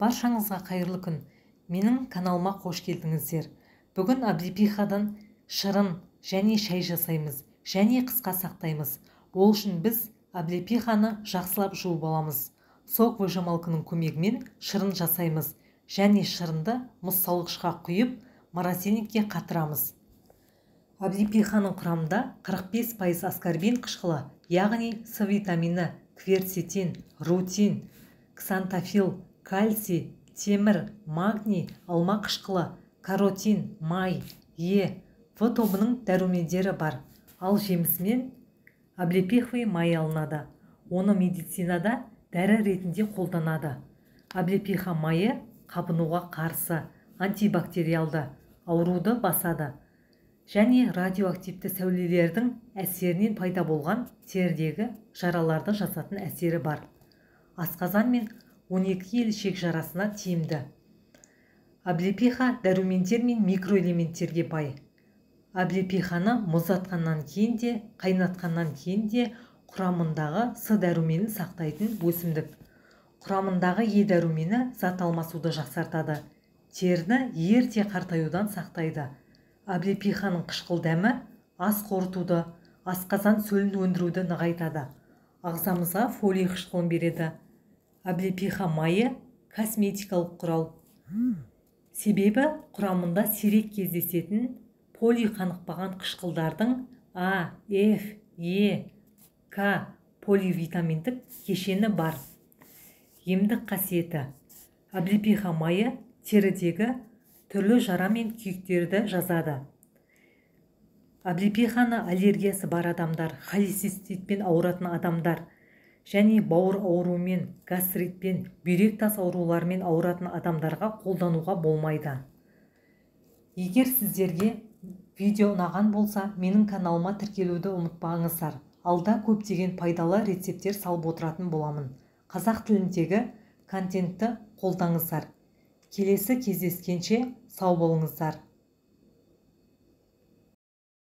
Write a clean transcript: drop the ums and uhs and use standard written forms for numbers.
Баршаңызға қайырлы күн. Менің каналыма қош келдіңіздер. Бүгін облепихадан шырын және шай жасаймыз, және қысқа сақтаймыз. Ол үшін біз облепиханы жақсылап жуып аламыз. Сок выжималканың көмегімен шырын жасаймыз және шырынды мұз салғышқа құйып, морозильникке қатырамыз. Облепиханың құрамында 45% аскорбин қышқылы, яғни С витамині, кверцетин, рутин, ксантофил, кальций, темір, магний, алма қышқылы, каротин, май, Е, В тобының дәрумендері бар. Ал жемісінен облепиховый май алынады. Оны медицинада дәрі ретінде қолданады. Облепиха майы қабынуға қарсы, антибактериалды, ауруды басады және радиоактивті сәулелердің әсерінен пайда болған терідегі жараларды жазатын әсері бар. Асқазан мен 12 елі ішек жарасына тиімді. Облепиха дәрумендер мен микроэлементтерге бай. Облепиханы мұздатқаннан кейін де, қайнатқаннан кейін де құрамындағы С дәруменін сақтайтын өсімдік. Құрамындағы Е дәрумені зат алмасуды жақсартады. Теріні ерте қартаюдан сақтайды. Облепиханың қышқыл дәмі ас қорытуды, асқазан сөлін өндіруді нығайтады. Ағзамызға фолий қышқылын береді. Облепиха майы косметикалық құрал. Себебі құрамында сирек кездесетін полиқанықпаған қышқылдардың А, Ф, Е, К поливитаминдік кешені бар. Емдік қасиеті. Облепиха майы терідегі түрлі жара мен күйіктерді жазады. Облепиханы аллергиясы бар адамдар, холециститпен ауыратын адамдар және бауыр ауруымен, гастритпен, бүйрек тас ауруларымен ауыратын адамдарға қолдануға болмайды. Егер сіздерге видео ұнаған болса, менің каналыма тіркелуді ұмытпаңыздар. Алда көптеген пайдалы рецепттер салып отыратын боламын. Қазақ тіліндегі контентті қолдаңыздар. Келесі кездескенше сау болыңыздар.